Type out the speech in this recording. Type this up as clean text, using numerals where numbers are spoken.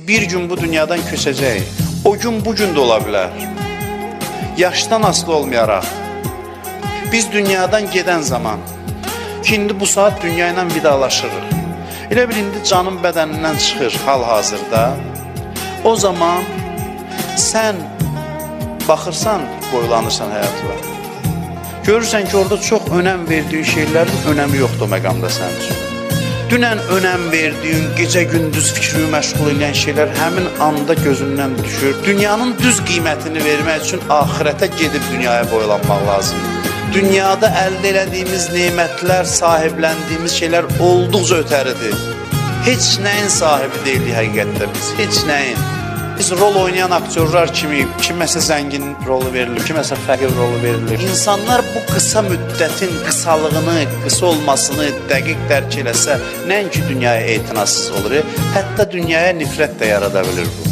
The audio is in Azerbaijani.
Bir gün bu dünyadan köçəcəyik. O gün bu gün də ola bilər. Yaşdan asılı olmayaraq. Biz dünyadan gedən zaman ki indi bu saat dünya ilə vidalaşırıq. Elə bil indi canın bədənindən çıxır hal-hazırda. O zaman sən baxırsan, boylanırsan həyatına. Görürsən ki, orada çox önəm verdiyin şeylərin önəmi yoxdur o məqamda sənin üçün. Dünən önəm verdiyin, gecə-gündüz fikrini məşğul edən şeylər həmin anda gözündən düşür. Dünyanın düz qiymətini vermək üçün axirətə gedib dünyaya boylanmaq lazımdır. Dünyada əldə elədiyimiz nemətlər, sahibləndiyimiz şeylər olduqca ötəridir. Heç nəyin sahibi deyilik həqiqətdə biz, heç nəyin. Biz rol oynayan aktyorlar kimi, kiməsə zəngin rolu verilir, kiməsə fəqir rolu verilir. İnsanlar bu qısa müddətin qısalığını, qısa olmasını dəqiq dərk eləsə, nəinki dünyaya etinasız olur, hətta dünyaya nifrət də yarada bilir bu.